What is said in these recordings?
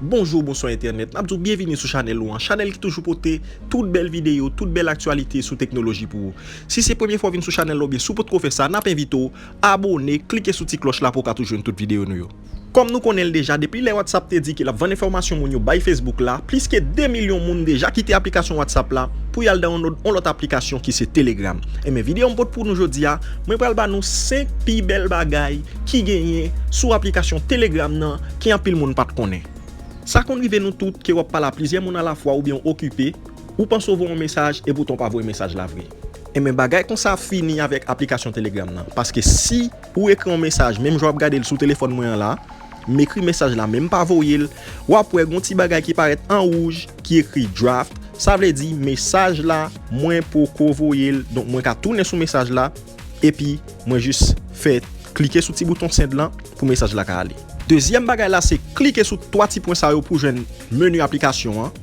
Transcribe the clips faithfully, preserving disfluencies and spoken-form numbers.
Bonjou, bonswa entènèt. N ap di w byenvini sou chanèl ou an. Chanèl ki toujou pote tout bèl videyo, tout bèl aktyalite sou teknoloji pou ou. Si se premye fwa w vin sou chanèl la oubyen si w potko fè sa, n ap envite w abòne, klike sou ti klòch la pou w ka toujou jwenn tout videyo nou yo. Kòm nou konnen l deja, depi lè WhatsApp te di ke l ap vann enfòmasyon moun yo bay Facebook la, plis ke de milyon moun deja kite aplikasyon WhatsApp la pou y al download yon lòt aplikasyon ki se Telegram. Enben, videyo m pote pou nou jodi a, mwen pral ba nou senk pi bèl bagay ki genyen sou aplikasyon Telegram nan ke anpil moun pa t konnen. Sa konn rive nou tout ke w ap pale a plizyè moun alafwa oubyen w okipe, ou panse w voye yon mesaj epoutan w pa voye mesaj la vre. Enben, bagay konsa ap fini avèk aplikasyon Telegram nan. Paske si ou ekri yon mesaj, menm jan w ap gade l sou telefòn mwen an la, m ekri mesaj la, men m pa voye l, w ap wè gon ti bagay ki parèt an wouj ki ekri draft. Sa vle di mesaj la, mwen poko voye l. Donk, mwen ka tounen sou mesaj la, epi mwen jis fè klike sou ti bouton send lan pou mesaj la ka ale. Dezyèm bagay la, se klike sou twa ti pwen sa yo pou jwenn meni aplikasyon an.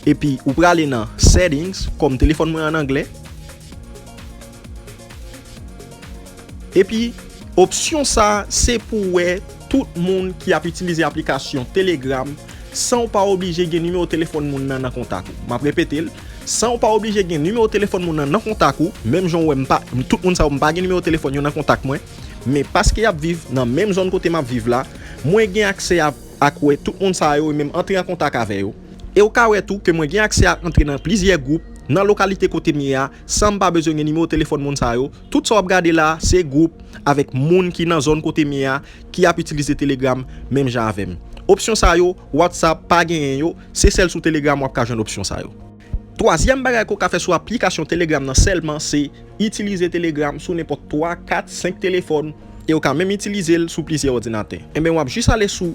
Epi, ou prale nan settings, kòm telefòn mwen an anglè. Epi, opsyon sa, se pou wè tout moun ki ap itilize aplikasyon Telegram san w pa oblije gen nimewo telefòn moun nan nan kontak ou. M ap repete l, san w pa oblije gen nimewo telefòn moun nan nan kontak ou, menm jan w wè m pa, tout moun sa yo m pa gen nimewo telefòn yo nan kontak mwen, men paske y ap viv nan menm zòn kote m ap viv la, mwen gen aksè a, ak wè tout moun sa yo e menm antre an kontak avè yo. E w ka wè tou ke mwen gen aksè a antre nan plizyè gwoup nan lokalite kote m ye a, san m pa bezwen gen nimewo telefòn moun sa yo. Tout sa w ap gade la, se gwoup avèk moun ki nan zòn kote m ye a, ki ap itilize Telegram menm jan avè m. Opsyon sa yo, WhatsApp pa genyen yo, se sèl sou Telegram w ap ka jwenn opsyon sa yo. Twazyèm bagay ke w ka fè sou aplikasyon Telegram nan sèlman, se itilize Telegram sou nenpòt twa, kat, senk telefòn, e w ka menm itilize l sou plizyè òdinatè. Enben, w ap jis ale sou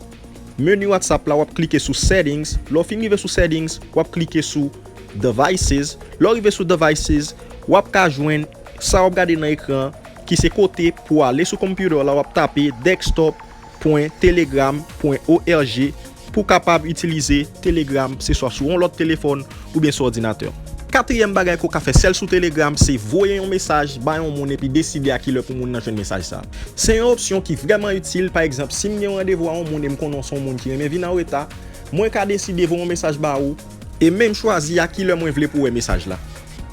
meni WhatsApp la, w ap klike sou settings. Lè w fin rive sou settings, w ap klike sou devices. Lè w rive sou devices, w ap ka jwenn sa w ap gade nan ekran an, ki se kote pou w ale sou computer la, w ap tape desktop pwen telegram pwen org pou w kapab itilize Telegram, se swa sou yon lòt telefòn oubyen sou òdinatè. Katriyèm bagay ke w ka fè sèl sou Telegram, se voye yon mesaj ba yon moun epi deside a kilè pou moun nan jwenn mesaj sa. Se yon opsyon ki vrèman itil. Pa egzanp, si m gen yon randevou a yon moun e m konnen w se yon moun ki renmen vin an reta, mwen ka deside voye yon mesaj ba ou e menm chwazi a kilè mwen vle pou w wè mesaj la.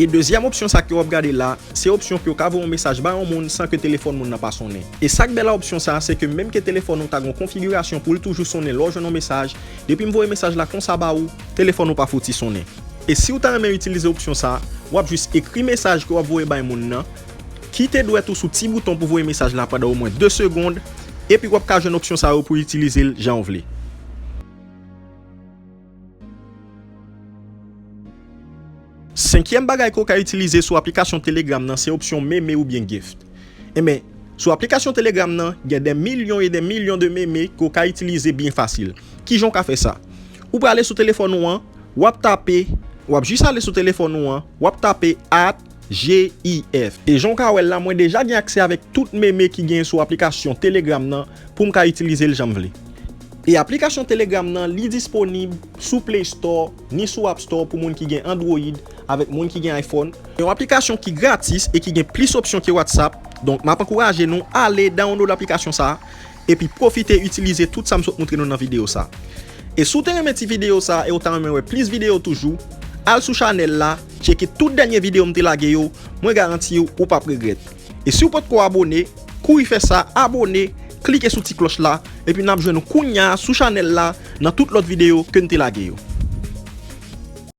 E dezyèm opsyon sa ke w ap gade la, se opsyon ke w ka voye yon mesaj ba yon moun san ke telefòn moun nan pa sonnen. E sa k bèl a opsyon sa, se ke menm ke telefòn ou ta gen yon konfigirasyon pou l toujou sonnen lè w jwenn yon mesaj, depi m voye mesaj la konsa ba ou, telefòn ou pa fouti sonnen. E si w ta renmen itilize opsyon sa, w ap jis ekri mesaj ke w ap voye bay moun nan, kite dwèt ou sou ti bouton pou voye mesaj la pandan omwen de segonn, epi w ap ka jwenn opsyon sa yo pou w itilize l jan w vle. Senkyèm bagay ke w ka itilize sou aplikasyon Telegram nan, se opsyon meme oubyen gift. Enben, sou aplikasyon Telegram nan, gen dè milyon e dè milyon de meme ke w ka itilize byen fasil. Kijan w ka fè sa? Ou prale sou telefòn ou an, w ap tape, w ap jis ale sou telefòn ou an, w ap tape at gif. E jan w ka wè l la, mwen deja gen aksè avèk tout meme ki genyen sou aplikasyon Telegram nan pou m ka itilize l jan m vle. E aplikasyon Telegram nan, li disponib sou Play Store, ni sou App Store pou moun ki gen Android avèk moun ki gen iPhone. Yon aplikasyon ki gratis e ki gen plis opsyon ke WhatsApp. Donk, m ap ankouraje nou ale download aplikasyon sa a, epi pwofite itilize tout sa m sot montre nou nan videyo sa. E si w te renmen ti videyo sa e w ta renmen wè plis videyo toujou, al sou chanèl la, tcheke tout dènye videyo m te lage yo, mwen garanti w ou p ap regrèt. E si w potko abòne, kouri fè sa, abòne, klike sou ti klòch la, epi n ap jwenn nou kounya sou chanèl la nan tout lòt videyo ke n te lage yo.